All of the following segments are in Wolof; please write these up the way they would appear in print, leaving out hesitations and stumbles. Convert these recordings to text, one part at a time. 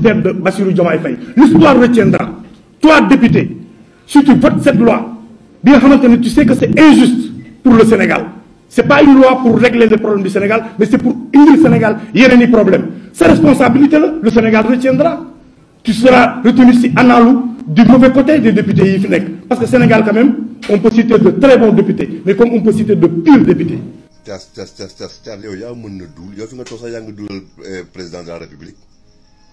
ministère de Bassirou Diomaye Faye. L'histoire retiendra. Toi, député, si tu votes cette loi, bien entendu, tu sais que c'est injuste pour le Sénégal. C'est pas une loi pour régler les problèmes du Sénégal, mais c'est pour unir le Sénégal. Il y a des problèmes. Sa responsabilité, le Sénégal retiendra. Tu seras retenu si analou du mauvais côté des députés IFNEC. Parce que Sénégal, quand même, on peut citer de très bons députés, mais comme on peut citer de purs députés. yow yaa mën na duul yow fi nga toog sax yaa ngi duulal président de la république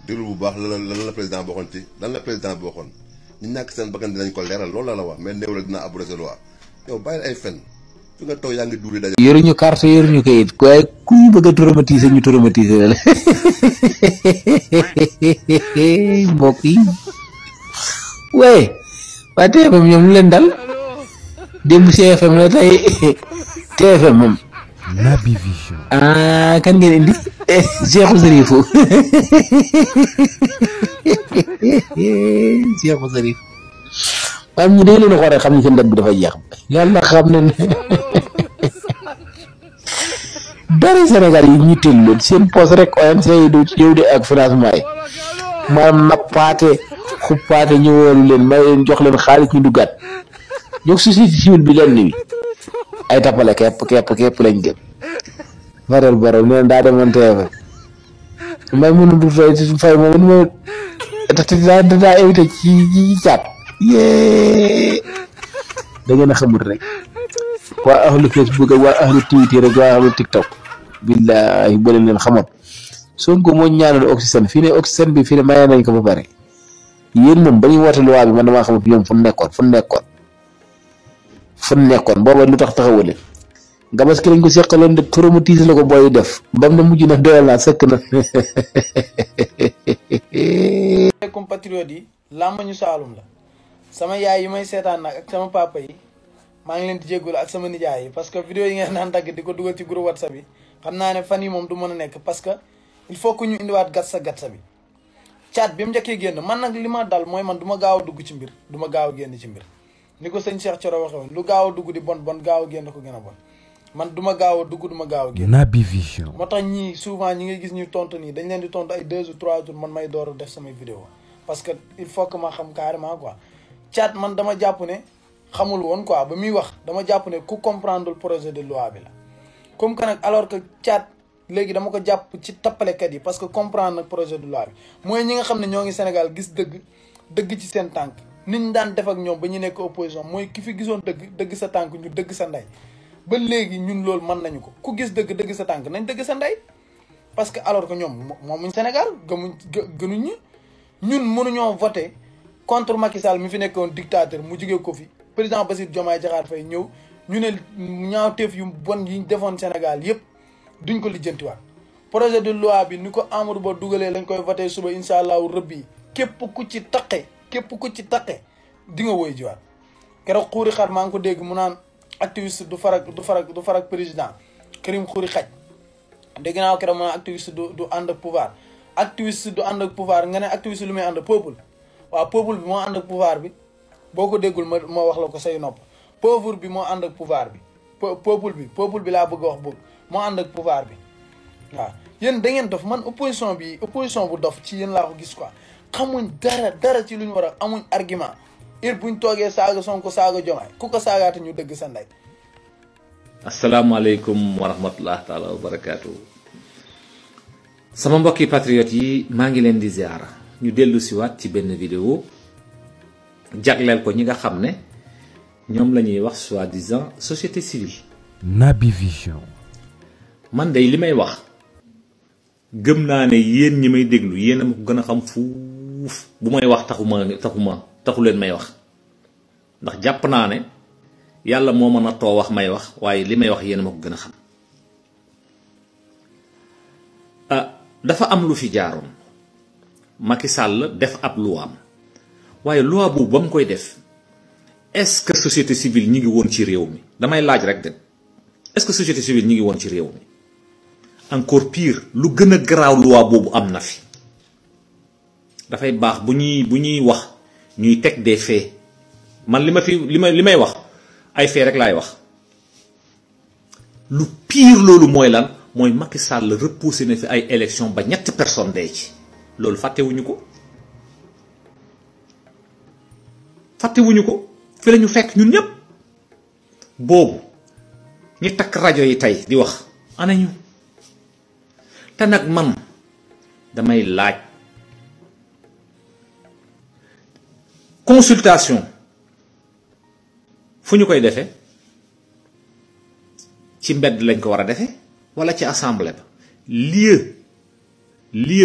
déglu bu baax lan la président boo xoon ci lan la président boo xoon ñu ñàkk seen bakkan dinañ ko leeral loolu la wax mais néew rek dina abroger loi yow bàyyi ay fen fi nga toog yaa ngi duuli daje yoruñu carte yoruñu kayit waaye ku ñu bëgg a traumatiser ñu traumatiser la mbokk yi waaye waa TFM ñoom lu leen dal démb CFM la tey TFM moom Naby Vision. ah kan ngeen indi Cheikhou Zarifou Cheikhou Zarifou maanaam ñu dee leen a xool rek xam ne seen dat bi dafa jeex yàlla xam ne dara Sénégal yi ñu teel leen seen poste rek ONC yi du yow de ak financement yi maanaam nappaate xuppaate ñëwoolu leen may leen jox leen xaalis ñu duggaat jox société civile bi leen ni ay tappale képp lañ gëm Fadel Barro nee na daa demoon TFM may mënu du fay moom ma daa évité ci caat yee da ngeen a xamul rek waa ahlu Facebook ak waa ahlu Twitter ak waa ahlu TikTok billahi boo leen xamoon Sonko moo ñaanal oxygène fii ne oxygène bi fii ne maye nañ ko ba pare yéen moom ba ñuy woote loi bi man damaa xamul ñoom fu nekkoon booba lu tax taxawale Gabaski lañ ko seqaloon de traumatisé la ko booy def bam na mujj na doyal naa sëkk na compatriotes yi làmmañu Saalum la sama yaay yi may seetaan nag ak sama papa yi maa ngi leen di jéggul ak sama nijaay yi parce que vidéo yi ngeen naan dagg di ko dugal ci groupe WhatsApp yi xam naa ne fan yi moom du mën a nekk parce que il faut que ñu indiwaat gatsa bi caat bi mu njëkkee génn man nag li ma dal mooy man du ma gaaw a dugg ci mbir du ma gaaw a génn ci mbir ni ko sëñ Cheikh Thioro waxee woon lu gaaw a dugg di bon gaaw a génn ko gën a bon man du ma gaaw a dugg du ma gaaw a génn. Naby Vision. moo tax ñii souvent ñi ngay gis ñuy tontu nii dañ leen di tontu ay 2 ou 3 jours man may door a def samay vidéo parce que il faut que ma xam carrément quoi caat man dama jàpp ne xamul woon quoi ba muy wax dama jàpp ne ku comprendre le projet de loi bi la comme que nag alors que caat léegi dama ko jàpp ci tappalekat yi parce que comprendre nag projet de loi bi mooy ñi nga xam ne ñoo ngi Sénégal gis dëgg ci seen tànk niñ daan def ak ñoom ba ñu nekk opposition mooy ki fi gisoon dëgg sa tànk ñu dëgg sa ndey ba léegi ñun loolu mën nañu ko ku gis dëgg sa tànk nañ dëgg sa ndey parce que alors que ñoom moomuñ Sénégal gënuñ ñun mënuñoo voté contre Macky Sall mi fi nekkoon dictateur mu jógee ko fi président Bassirou Diomaye Diakhar Faye ñëw ñu ne ñaawteef yu bon yi defoon Sénégal yëpp duñ ko lijjantiwaat projet de loi bi ni ko Amadou Ba dugalee lañ koy voté suba incha allahu rëbbi képp ku ci taqe di nga woy jiwaat keroog xuuri xar maa ngi ko dégg mu naan activiste du farak président Karim xuuri xaj dégg naa keroog mu naan activiste du ànd ak pouvoir activiste du ànd ak pouvoir nga ne activiste lu muy ànd peuple waaw peuple bi moo ànd ak pouvoir bi boo ko déggul ma wax la ko say nopp pauvre bi moo ànd ak pouvoir bi peuple bi laa bëgg a wax boobu moo ànd ak pouvoir bi waaw yéen da ngeen dof man opposition bu dof ci yéen laa ko gis quoi xamuñ dara ci lu ñu war a amuñ argument buñ toogee saaga Sonko saaga Diomaye ku ko saagaate ñu dëgg sa ndey. asalaamaaleykum wa rahmatulah taala wa barakaatu. sama mbokki patriotes yi maa ngi leen di ziara ñu dellu siwaat ci benn vidéo jagleel ko ñi nga xam ne ñoom la ñuy wax soi-disant société civile. Naby Vision. man day li may wax gëm naa ne yéen ñi may déglu yéen a ma ko gën a xam fuuf bu may wax taxu leen may wax ndax jàpp naa ne yàlla moo mën a too wax may wax waaye li may wax yéen a ma ko gën a xam. dafa am lu fi jaaroon Macky Sall def ab loi am waaye loi boobu ba mu koy def est-ce que société civile ñi ngi woon ci réew mi damay laaj rek de est-ce que société civile ñi ngi woon ci réew mi encore pire lu gën a garaaw loi boobu am na fi. dafay baax bu ñuy wax ñuy teg des faits man li may wax ay faits rek laay wax lu pire loolu mooy lan mooy Macky Sall repoussé na fi ay élection ba ñetti personnes dee ci loolu fàttewuñu ko fàttewuñu ko fi la ñu fekk ñun ñëpp boobu ñi takk rajo yi tey di wax anañu te nag man damay laaj consultation fu ñu koy defee ci mbedd lañ ko war a defee walla ci assemblée ba lieu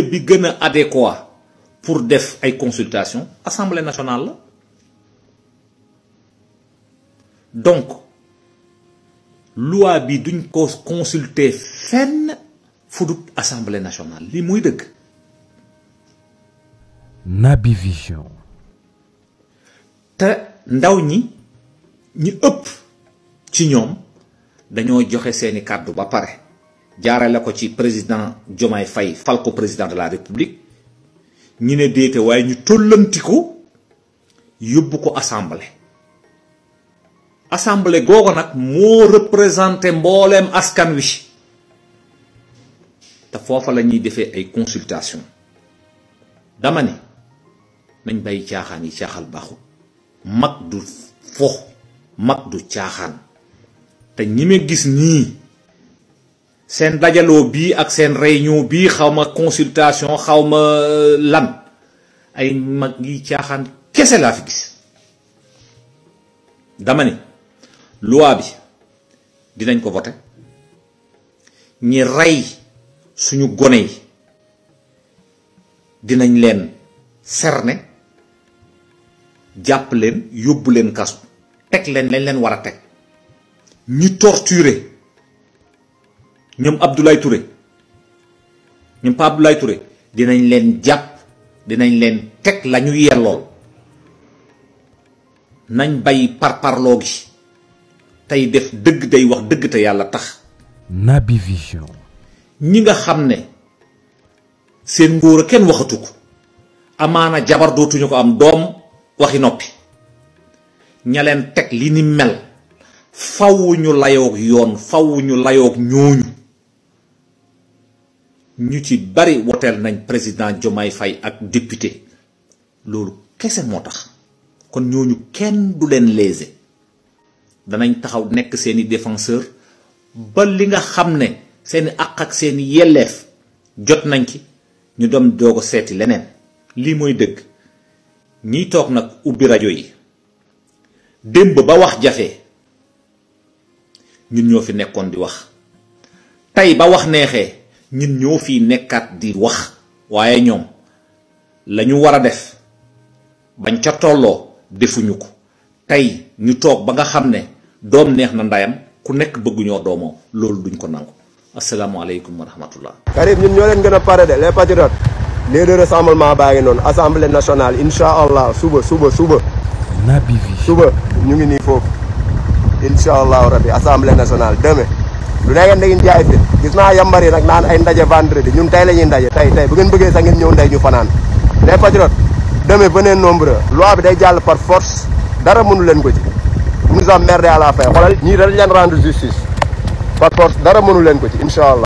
bi gën a adéquat pour def ay consultation assemblée nationale la donc loi bi duñ ko consulter fenn fu dul assemblée nationale lii muy dëgg. Naby Vision. te ndaw ñi ëpp ci ñoom dañoo joxe seeni kàddu ba pare jaarale ko ci président Diomaye Faye fal ko président de la république ñi ne déete waaye ñu tollanti ko yóbbu ko assemblée googu nag moo représenté mbooleem askan wi te foofa la ñuy defee ay consultation dama ne nañ bàyyi caaxaan yi caaxal baaxul mag du fo mag du caaxaan te ñi ma gis nii seen dajaloo bii ak seen réunion bii xawma consultation xawma lan ay mag yi caaxaan kese laa fi gis dama ne loi bi dinañ ko voté ñi rey suñu gone yi dinañ leen cerner jàpp leen yóbbu leen kasu teg leen lañ leen war a teg ñi torturé ñoom Abdoulaye Touré ñoom Pa Abdoulaye Touré dinañ leen jàpp dinañ leen teg la ñu yellool nañ bay parparloo gi tey def dëgg day wax dëgg te yàlla tax. Naby Vision. ñi nga xam ne seen ngóor a kenn waxatu ko amaana jabar dootuñu ko am doom waxi noppi ña leen teg li ni mel faw ñu layoog yoon faw ñu layoog ñooñu ñu ci bari woteel nañ président Diomaye Faye ak député loolu kese moo tax kon ñooñu kenn du leen léser danañ taxaw nekk seeni défenseur ba li nga xam ne seeni àq ak seeni yelleef jot nañ ci ñu dem doog a seeti leneen lii mooy dëgg ñiy toog nag ubbi rajo yi démb ba wax jafe ñun ñoo fi nekkoon di wax tey ba wax neexee ñun ñoo fi nekkaat di wax waaye ñoom lañu war a def bañ ca tolloo defuñu ko tey ñu toog ba nga xam ne doom neex na ndayam ku nekk bëgguñoo doomoo loolu duñ ko nangu asalaamaaleykum wa rahmatullah. Karim ñun ñoo leen gën a pare de les patriotes lieu de rassemblement baa ngi noonu assemblée nationale incha allah suba. Naby Vision. suba ñu ngi nii foofu incha allahu rabbi assemblée nationale demain lu nekkee da ngeen jaay fit gis naa yambar yi nag naan ay ndaje vendredi ñun tey la ñuy ndaje tey bu ngeen bëggee sax ngeen ñëw ndey ñu fanaan les patriotes demain venez nombreux loi bi day jàll par force dara mënu leen ko ci vous nous emmerdez à la fin xoolal ñii dañ leen rendre justice par force dara mënu leen ko ci incha allah.